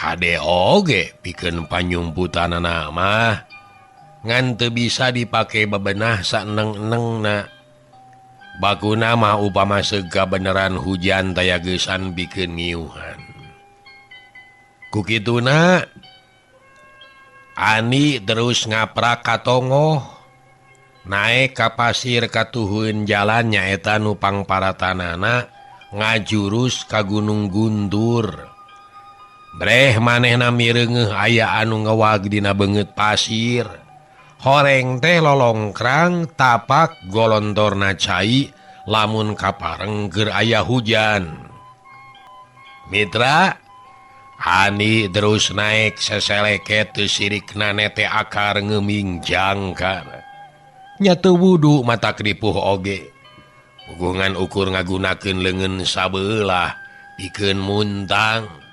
Hade oge pikeun panyumputanana mah ngan teu bisa dipake bebenah saeneng-enengna. Bakuna mah upama sega beneran hujan taya geusan bikeun ngiuhan. Ku kituna Ani terus ngaprak ka tongoh naek ka pasir katuhueun jalan nyaeta nu pangparatanana ngajurus ka Gunung Guntur. Breh manehna mireungeuh aya anu ngewag dina beungeut pasir. Horeng teh lolongkrang tapak golontorna cai lamun kapareng keur aya hujan. Mitra Ani terus naek seseleket teu sirikna nete akar ngeuming jangkar. Nya teu wudu mata kripuh oge. Pugungan ukur ngagunakeun leungeun sabeulah pikeun muntang.